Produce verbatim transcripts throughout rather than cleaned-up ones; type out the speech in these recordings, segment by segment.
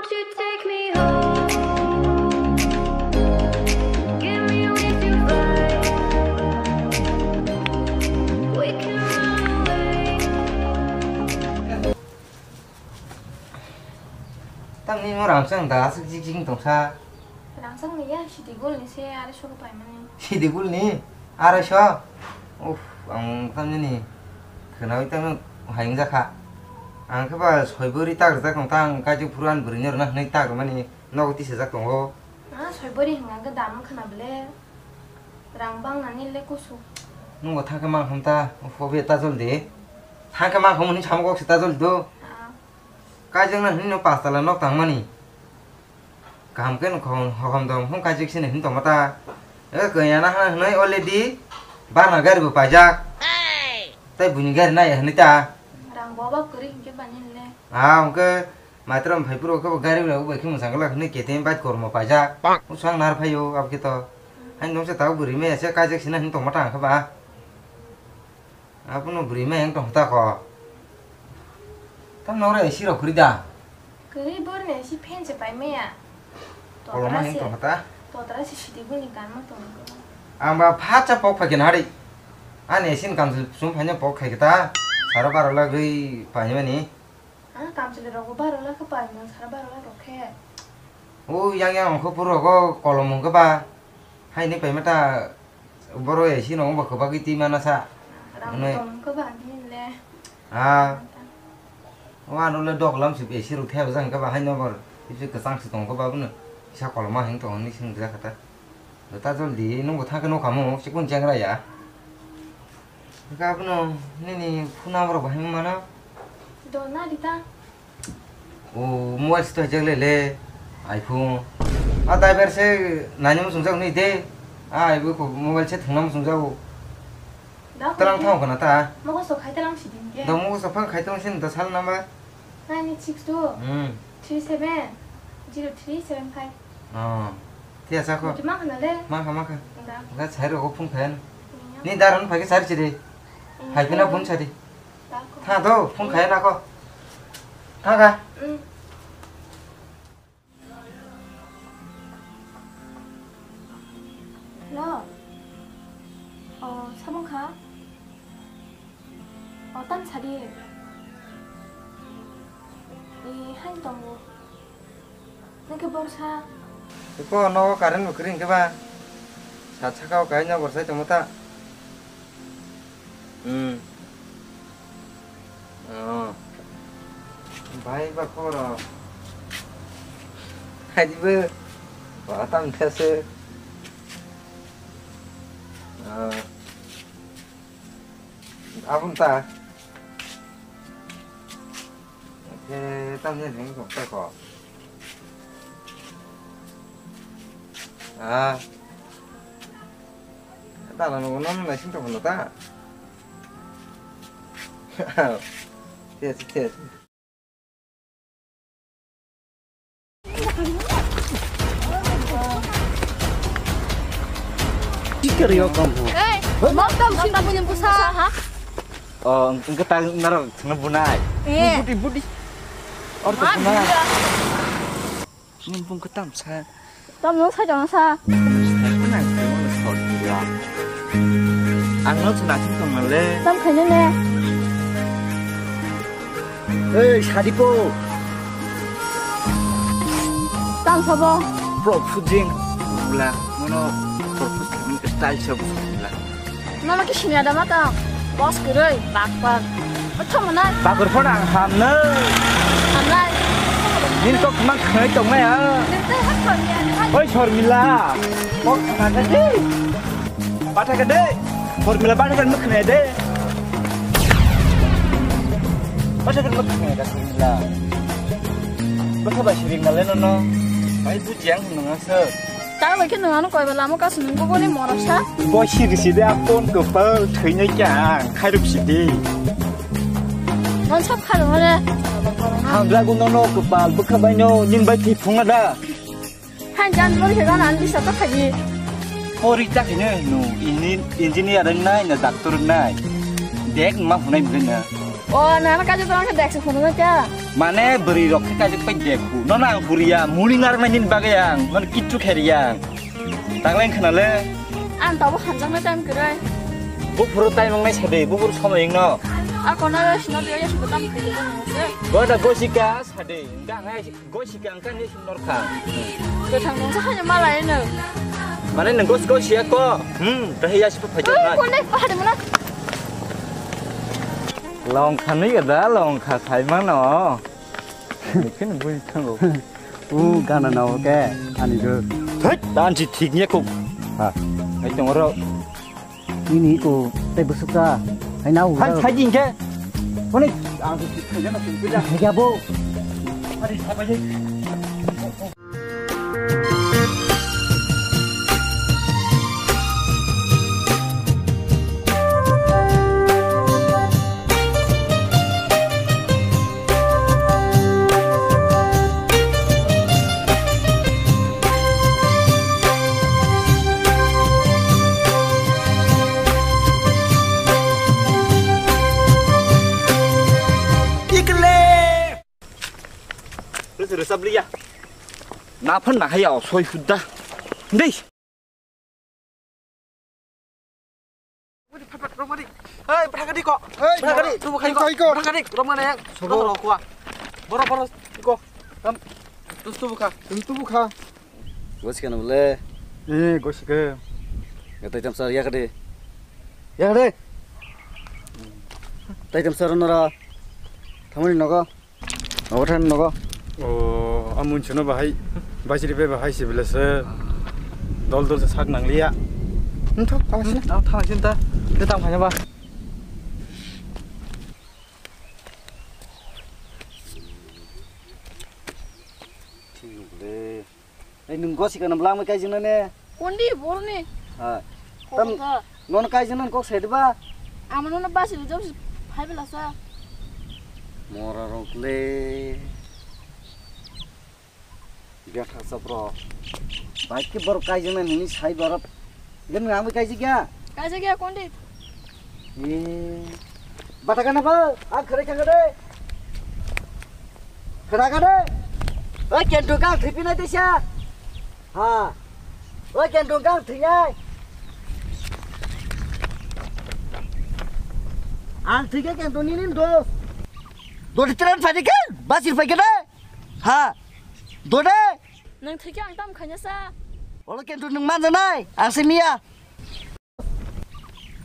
You take me home. Give me with your vibe. We can run away. Tamni mo rangchang da aswk jik jik tongsa. Rangchang ni ya, sidi gol ni se, are soro paimani. Sidi gol ni? Arai so? Uff, ang tamjani khwnawi tamo hayung jakha. Ang khe ba soi bwrwi tak rwjak tong ta, ang kaijak phuru ani bwrwino rwna hwnwi tak rwmani nogo tisajak tongo. Ah, soi bwrwi hwnka khe dam wngkha na bwle? Rang bang nani le kusu. Nungo thangkhe mang hwn ta, uff, obe ta joldi. Thangkhe mang hwn hwnwi samung kok se ta joldi do. Ah. Kaijak na hwnwi no pas tala nok tangmani. Kaham khe no khom, hokom dom hwn kaijak sini hwn tongma ta. E kanya na hwn hwnwi already barna gari bo paijak. Tai buini gari nai hwnwi ta. Rang bo ba kwrwi hinkhe bani le. Ah, hwnkhe maitro phai phuru khe bo gari rok bai khe mwchang glak hwnwi K T M bike kormo paijak. Usang nar phaio abo khe to. Hain dong se tao bwrwi maya se kaijak sini hwn tongma ta hwnkhe ba. Abono bwrwi mai wng tong ta ko. Tam nang oro A C rok kwrwi da? Kwrwi borni A C fan se pai maya. Koloma heng tong ta? Totra se sidi boni kanma tong ko. Ang ba pha cha pok phai khe na hari. Ani A C ni kamchwlwi sum phaina pok khai khe ta. Saro baro lagwi paimani. Ah, kamchwlwi rok bo baro lakh paimani, saro baro lakh rok khe. O yang yang ongkho puro go kolom ongkhe ba. Haini paima ta. Boro A C no wngba kwbagwi twi mana sa. Rang hwnwi. Tong wngkha ba hinle. Ah. Mata. O ano le dok lam si A C rok thaya bwjak hwnkhe ba haino bor. Isi kwchang si tong khe ba bono. Kisa koloma hing tong hinwi swng rwjak kha ta. Ta joldi nungbo thang khe nukha mo, chikon chengra ya. Hwnkhe abono nini phone number rok bahai mano. Dona rita. O mobile se to hajak le le iPhone. A driver se nani mo chungjak ni de. A ibu ko mobile se thwngna mo chungjago. Da ko. Tlang thang kana ta. Mo ko so khai tlang si din ke. Da mo ko so phang khai tlang sin da sal number. Nine eight six two. Hmm. Three seven zero three seven five. Oh. Thia sa ko. Mo ma kana le. Ma kha ma kha. Da. Ga sai ro ko phone khai. Ni daran phai ke sar chi de. Hai pina phone sari. Tha do, phone khai na ko. Tha ga. Mm. Hello. Oh, samung kha? Oh, tam sadi. Eh, hai tongo. Nang khe borsa. Iko nogo current bo kwrwi hwnkhe ba. Sat saka o kaisa borsa tongma ta. Hmm. Oh. Bai ba khoro. Hai di bo. Ba tam these. Ah. Abun ta. Khe tamni hwnwi tong khe kho. Ah. Dala no no naising tong kho ta. Yes, yes. Tikar yo kamu. Hey, mau tahu kita punya busa, ha? Oh, engke ta narok thangna bunai. Eh. Budi, budi. Or to bunai. Ini bung ketam sa. Tam nung sa jang sa. Sa kenang tengok sor dia. Ang no sena sing tong le. Tam khaina ne. Ei, sadi po. Tam sabo. Propose jing bula, mono propose khamin ke style sab bula. Nono ke sini ada mata. Boss kerei, bakpar. Ocho mana? Bakpar phone ang hamne. Hamnai. Nin kok mang khnai tong na ya. Nente hak kami ada. Oi, Shormila. Kok khnai de. Patha ka de. Formula patha ka mukh ne de. Patha ka mukh ne da formula. Baka ba siring na le no no. Bai bu jiang no nga sir. Ta bai ke no ano koi ba lamo ka sunung ko boni morok sa. Bo siri si de apon ko pal thoi nai kya khairuk si de. Non sab khalo hore. Hamra gu no no ko pal baka bai no nin bai thi phunga da. Hai jan bol he ran an bisa ta khaji. Pori ta khine no ini engineer nai na doctor nai. Dek ma hunai bwle na. O, nana kaisa tong khe deksa phone na kya? Mane bwrwi rok khe kaisa pai dekhu. Nono ang huriya, muni ngar nai nini bagwi ang, nono kichu kheriya. Tangleng khna le. Ang tabo hanjak na time kwrwi. Buphuru time wngnai sade, buphuru somoi wngno. A kona sino dia ya sudah tam kiri kan se. Goda gosika sade, enggak ngai. Gosika ang kan ni sundor kha. Kwthang nungsa hanya malai no. Mane nung gos gos ya ko. Hmm, tahi ya sipa phajak na. Kone pahade mana? Long kha ni da, long kha sai mano. Kin bui thango. U gana na oke, ani do. Thai, dan si thik nya ko. Ha. Hai tong ro. Nini ko tei bwswk ta? Hai nao. Hai, hai din khe. Hone, ang to thik khaijana sungpila. Hai ya bo. Hari sabai. Ikle. Terus resap liya. Naphan nahaya osoi hudda. Dei. Hei, bwrha kadi ko. Hei, bwrha kadi, tubu khai ko. Khai ko. Bwrha kadi, romane. Sobo. Boro, boro, iko. Tam. Tus tubu kha. Tus tubu kha. Gosi kana bole? Eh, gosi ke. Ya, taitam sar, ya kadi. Ya kadi. Taitam sar nara. Thamani nogo. Nogo than nogo. O, amun chino bahai, bajri be bahai si bele se dol dol se sak nang liya. Nthok, tama sini. Tama, tama sini ta. Dia tama kanya ba. Thik le. Ei, nwng gosi kana bwlangwi kaijak nani? Kondi borni? Ha. Tam nono kaijak nani kok sai diba? Ama nono basi le jobsi phai bela sa. Mora rok le. Biya thaksa bro. Bai ke borok kaijak nani hwnwi sai borok. Ikan nwng angwi kaijak ya? Kaijak ya kondi? Eh. Bata kana ba? Ang khere kanga de. Khna kha de. Oi, kentung kang thwi pinai tisa. Ha. Oi, kentung kang thwi nai. Ang thwi khe kentung nini dos. Dodi tren phai de khe, basir phai khe de. Ha. Dode. Nwng thwi khe ang tam khaina sa. Olo kentung nwng manjanai, ang se miya.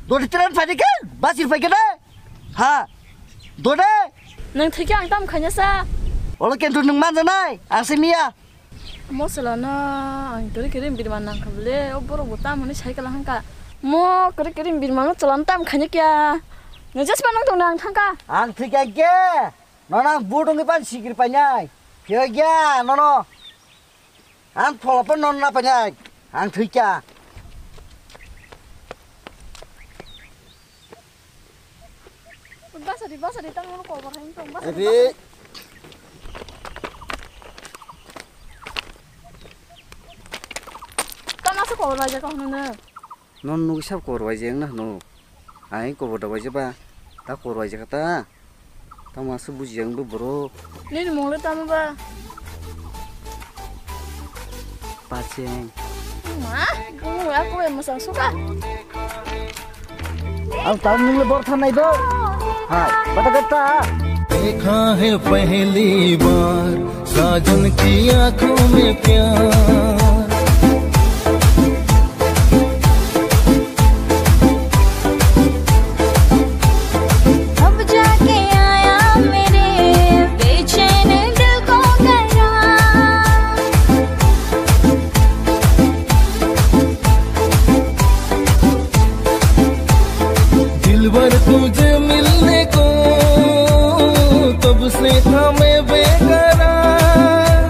Dodi tren phai de khe, basir phai khe de. Ha. Dode. Nwng thwi khe ang tam khaina sa. Olo kentung nwng manjanai, ang se miya. Mosla no ang kiri kiri birman nang kha bole, o borok bo tam hwnwi sai kala hangka. Mo kiri kiri birman no chwla no tam khaina kya. Nwng jespa nang tong nang thangka. Ang thwi kha khe, nono ang budung ipan sikir painai. Phiya kya nono. Ang phola pon non na panya, ang thwi kya. Basari, basari, tang nono kobor hai tong, basari, Ebi. Basari. Tama se kobor baja kau nene. Non nugi sab kobor baja yang na no. Ai kobor da baja ba. Ta kobor baja kata. Tamo aswk bujiya wngbo borok. Nini mung le tamo ba? Pacheng. Ma, bumung ya kue masang suka. Ang tamo nung le bor thanai bo. Hai, bata gata. देखा है पहली बार साजन की आंखों में प्यार। अब जाके आया मेरे बेचैन दिल को करार। दिलबर तुझे मिलने को तब से था मैं बेकरार,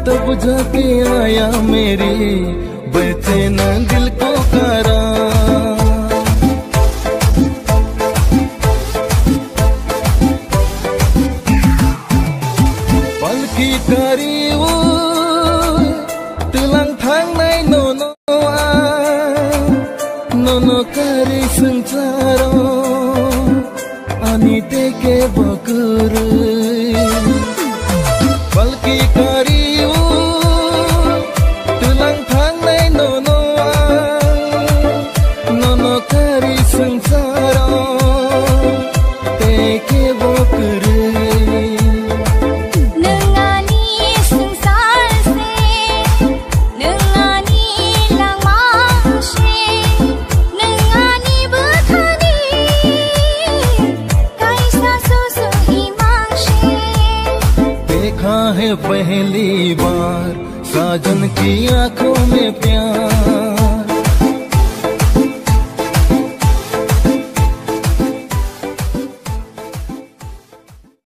तब जाके आया मेरे बेचैन दिल को करार। Palki kariu twilang thangnai nono ang, nono kari swngcharo ani teke पहली बार साजन की आंखों में प्यार